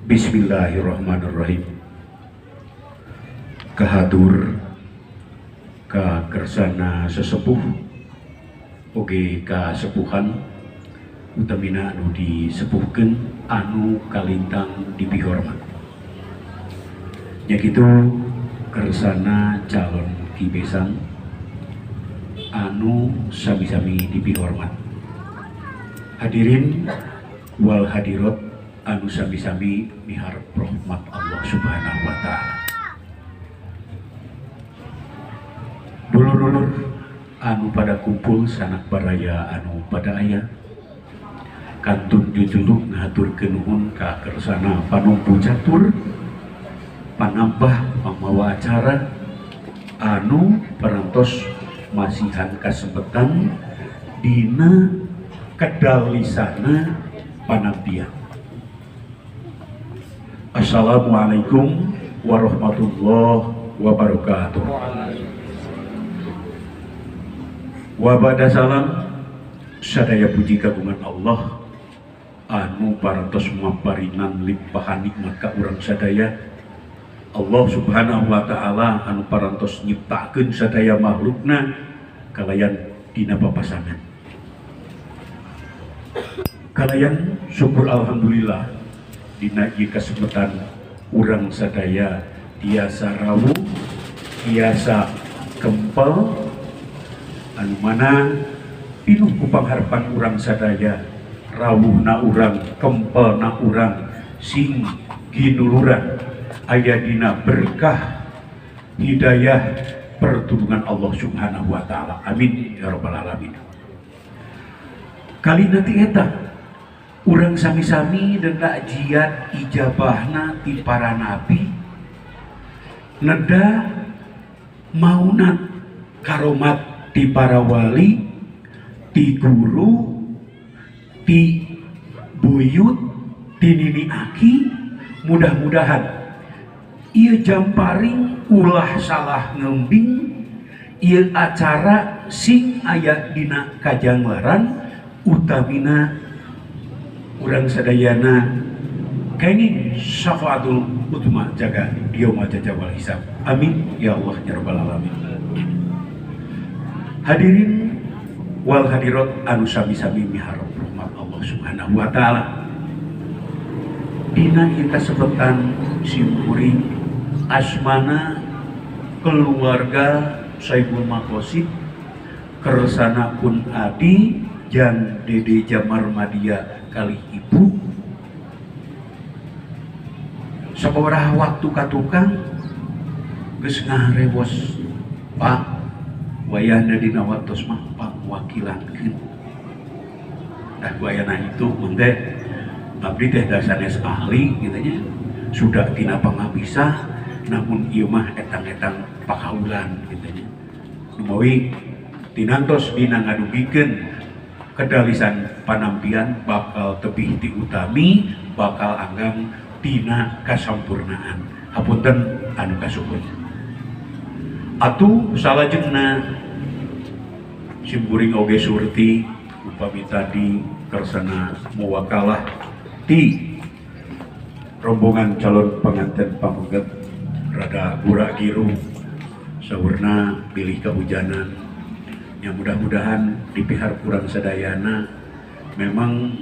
Bismillahirrahmanirrahim. Kahatur ka kersana sesepuh oge kasepuhan utamina anu disepuhkeun anu kalintang dipihormat. Nya kitu kersana calon kibesan anu sami-sami dipihormat. Hadirin wal hadirat anu sami-sami miharep rahmat Allah Subhanahu wa taala. Dulur-dulur anu pada kumpul sanak baraya anu pada aya kantun jujuluk ngahaturkeun nuhun ka kersana panumpu catur panambah pamawa acara anu parantos masihan kasempetan dina kedalisana panampian. Assalamualaikum warahmatullahi wabarakatuh. Wa ba'da salam sadaya puji kagungan Allah anu parantos maparinan limpahan nikmat ka urang sadaya. Allah Subhanahu wa taala anu parantos nyiptakeun sadaya makhlukna kalayan dina papasangan. Kalayan syukur alhamdulillah dina ieu kasempatan urang sadaya tiasa rawuh, tiasa kempel anu mana pinuh ku pangharepan urang sadaya, rawuhna urang, kempelna urang sing ginuluran aya dina berkah hidayah pertulungan Allah Subhanahu wa taala. Amin ya rabbal alamin. Kali nanti eta urang sami-sami denda jiat ijabahna ti para nabi, neda maunat karomat ti para wali, ti guru, ti buyut, ti nini aki. Mudah-mudahan ieu jamparing ulah salah ngembing, ieu acara sing aya dina kajanglaran utamina urang sadayana kenging syafaatul utma jaga yauma jajawal hisab. Amin ya Allah ya rabbal alamin. Hadirin wal hadirat anu sami-sami miharep rahmat Allah Subhanahu wa taala. Dina ieu kasebetan simkuring asmana keluarga Saibul Maqasid kersana pun adi jang Dede Jamar Madia kali ibu sababaraha waktu katukang geus ngaharewos Pak wayahna dina waktos mah pangwakilankeun. Dah wayahna itu mun teh abdi teh da sanes ahli kitu nya sudah tina pangabisa namun ieu mah etang-etang pakaulan kitu nya. Numawi tinantos dina ngadugikeun kedalisan panampian bakal tebih ti utami bakal anggang tina kasampurnaan. Hapunten anu kasuhun. Atuh salajengna simkuring oge surti upami tadi kersana muwakalah ti rombongan calon pengantin pameget rada gurak giru saurna bilih kehujanan yang mudah-mudahan dipihar kurang sadayana memang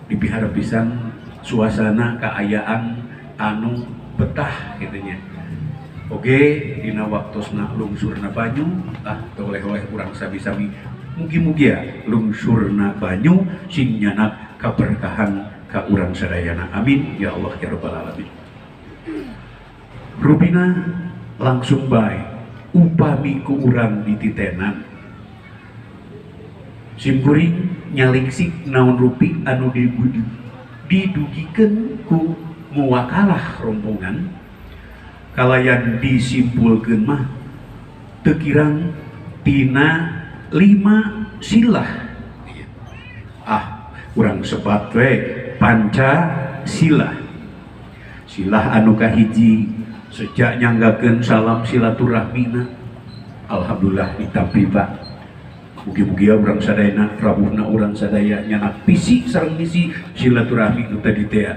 dipihar pisan suasana kaayaan anu betah gitu nya. Oke dina waktosna lungsurna banyu ah teu oleh-oleh urang sami-sami mugi-mugi ya lungsurna banyu sing nyanak kaberkahan ka urang sadayana. Amin ya Allah ya rabbal alamin. Rupina langsung bae upami ku urang dititenan simkuring nyalingsik naon rupi anu didugikeun ku muwakalah rombongan kalayan disimpulkeun mah teu kirang tina 5 silah. Ah urang sebat we panca sila. Silah anu kahiji sejak nyanggakeun salam silaturahmina alhamdulillah ditampi Pak. Mugi-mugi urang sadayana rawuhna urang sadaya nyanak pisi sareng misi silaturahmi nu tadi teh.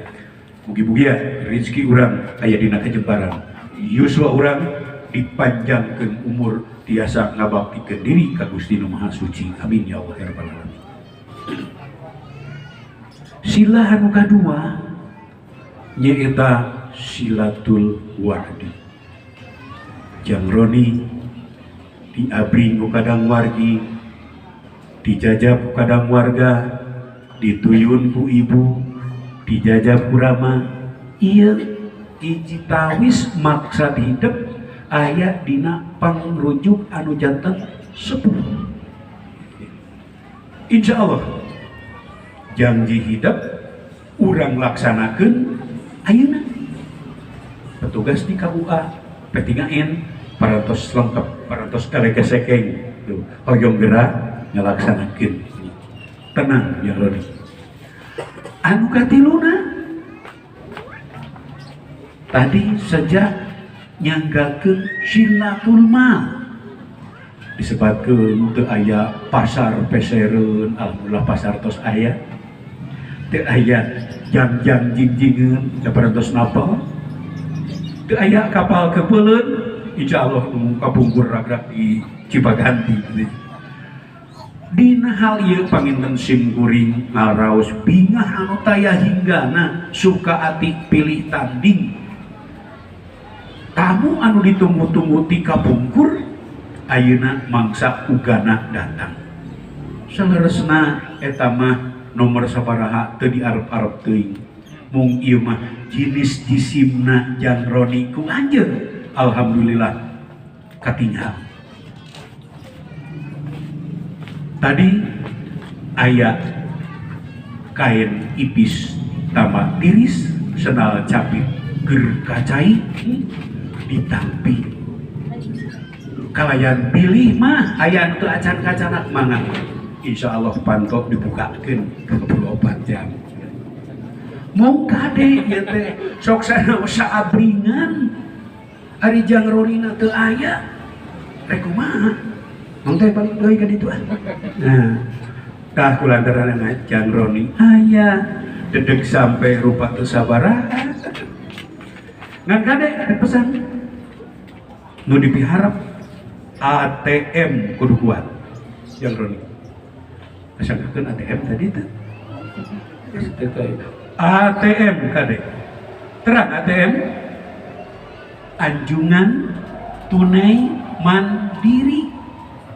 Mugi-mugi ya rezeki urang aya dina kajembaran, yuswa urang dipanjangkeun umur tiasa ngabaktikeun diri ka Gusti Nu Maha Suci. Amin ya Allah ya rabbal alamin. Sila anu kadua nyaeta silatul wa'di. Jang Roni diabring ku kadang wargi, dijajab ku kadang warga, dituyun ku ibu, dijajab ku rama. Ieu hiji tawis maksad hidep aya dina pangrujuk anu janten sepuh. Insya Allah janji hidep urang laksanakeun ayeuna. Petugas di KUA P3N parantos lengkap, parantos kalekesekeng tuh hoyong gerak ngalaksanakeun. Tenang ya Roni. Anu katiluna tadi sejak nyanggakeun silatul mal disebutkeun teu aya pasar pesereun, alhamdulillah pasar tos aya, teu aya jang-jang jingjingeun da parantos napel, teu aya kapal kepeuleun, insyaallah nu kapungkur ragrak di Cipaganti. Dina hal ieu panginten sim kuring ngaraos bingah anu taya hinggana suka ati pilih tanding. Tamu anu ditunggu-tunggu ti kapungkur ayeuna mangsa ugana datang. Saleresna eta mah nomor sabaraha teu diarep-arep teuing. Mung ieu mah jinis jisimna Jang Roni ku anjeun. Alhamdulillah katingal. Tadi aya kain ipis tambah tiris senal capit ger kacai ditampi kalayan pilih mah aya nu teu acan kacanak mangga insyaallah panto dibukakeun 24 jam. Mung kade ieu teh sok saabringan ari Jang Ronina teu aya rek kumaha. Mang teh balik deui ka ditu ah. Nah, tah kulantaran Jang Roni aya dedeg sampai rupa teu sabaraha. Ngan kade ada pesan nu dipiharap ATM kudu kuat. Jang Roni. Asangkeun ATM tadi teh. ATM kade. Terang ATM anjungan tunai mandiri.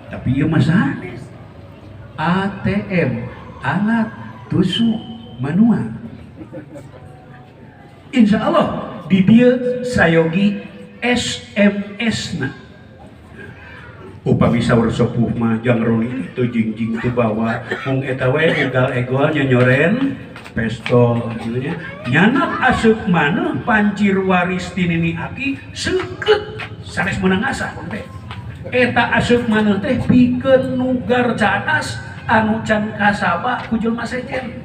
Tapi ieu mah sanes. ATM alat tusuk manual. Insya Allah di dieu sayogi SMS na. Upami saur sepuh mah Jang Roni itu jingjing teu bawa mung eta we ugal egol nyoren pestol gitu nya. Nyanak asup maneh pancir waris ti nini aki seukeut sanes meunang asah teh. Eta asup maneh teh pikeun nugar cadas anu can kasaba ku jelema sejen.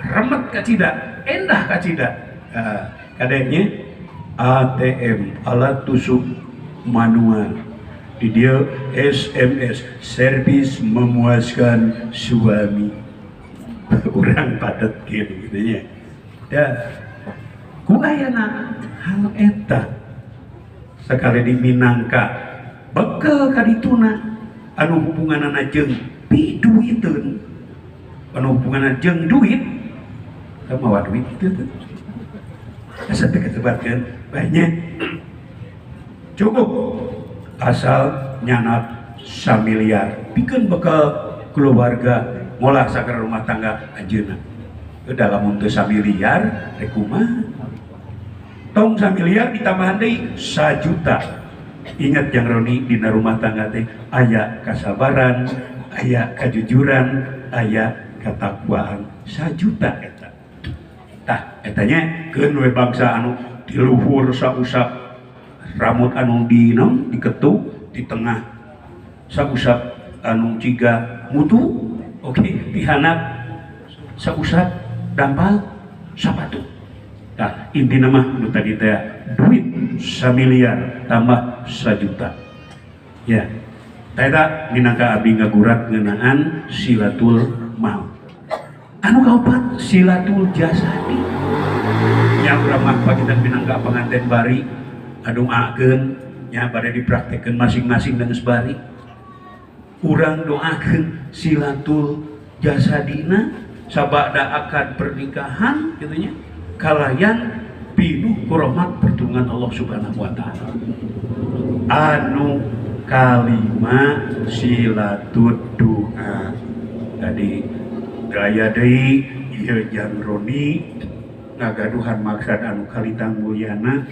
Remet kacida, endah kacida. Kadenya ATM alat tusuk manual. Di dia SMS servis memuaskan suami. Urang padet kieu gitu nya. Da ku ayana hal eta sakali di Minangka bekel ka dituna anu hubunganana jeung piduiteun, anu hubunganana jeung duit, ka mawa duit kitu teh. Asa teh kasebatkeun banyak. Cukup asal nyanak samiliar pikeun bekal keluarga ngolah sakara rumah tangga anjeunna. Dalam untuk samiliar rek kumaha? Tong samiliar ditambahan deui sajuta. Ingat Jang Roni dina rumah tangga teh aya kasabaran, aya kajujuran, aya katakwaan. Sajuta eta. Tah etanya keun we bangsa anu di luhur sausap rambut anu di naon diketuk di tengah sausap anu ciga mutu, oke, di handap sausap dampal sapatu. Tah intina mah nu tadi teh duit samiliar tambah sajuta. Ya. Tah eta minangka abdi ngagurat ngeunaan silatul mal. Anu kaopat silatul jasadi. Nya urang mah pagitan minangka panganten bari ngadoakeun nya bade dipraktekeun masing-masing geus bari. Urang doakeun silatul jasadina sabada akad pernikahan kitu nya kalayan pinuh ku rahmat pertulungan Allah Subhanahu wa taala. Anu kalima silatud doa. Tadi gaya deui ieu jang Roni ngagaduhan maksad anu kalitang mulyana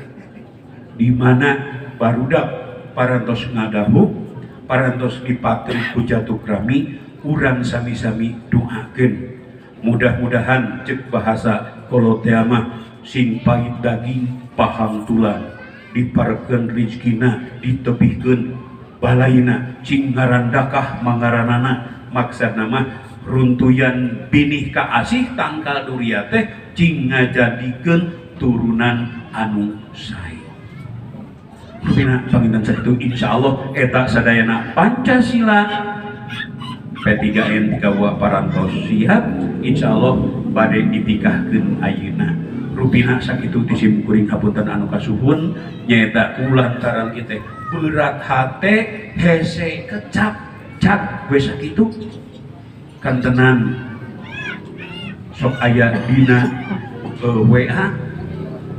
di mana barudak parantos ngadahuk parantos dipatri ku jatukrami urang sami-sami doakeun mudah-mudahan cek bahasa kolotea mah sing pahit daging pahang tulang diparekeun rizkina ditebihkeun balaina cing ngarandakah mangaranana maksudna mah runtuyan binih kaasih tangkal duria teh cing ngajadikeun turunan anu sae. Rupina panginten sakitu insyaallah eta sadayana Pancasila P3N 3 parantos siap insyaallah bade ditikahkeun ayeuna. Rupina sakitu ti sim kuring hapunten anu kasuhun nyaeta kulantaran ieu teh berat hate hese kecap cak we sakitu kantenan sok aya dina WA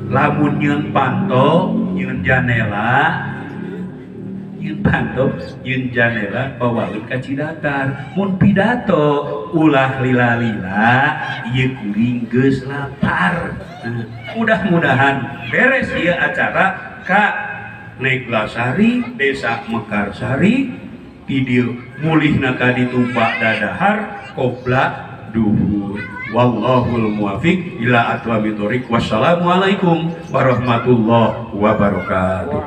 lamun nyeun panto nyeun janela nyeun panto nyeun janela bawaeun ka Cidatar mun pidato ulah lila-lila ieu kuring geus lapar. Nah, mudah-mudahan beres ieu acara ka Neglasari Desa Mekarsari ti dieu mulihna ka ditu dadahar qobla duhur. Wallahul muwafiq ila aqwamit thoriq. Wassalamualaikum warahmatullahi wabarakatuh.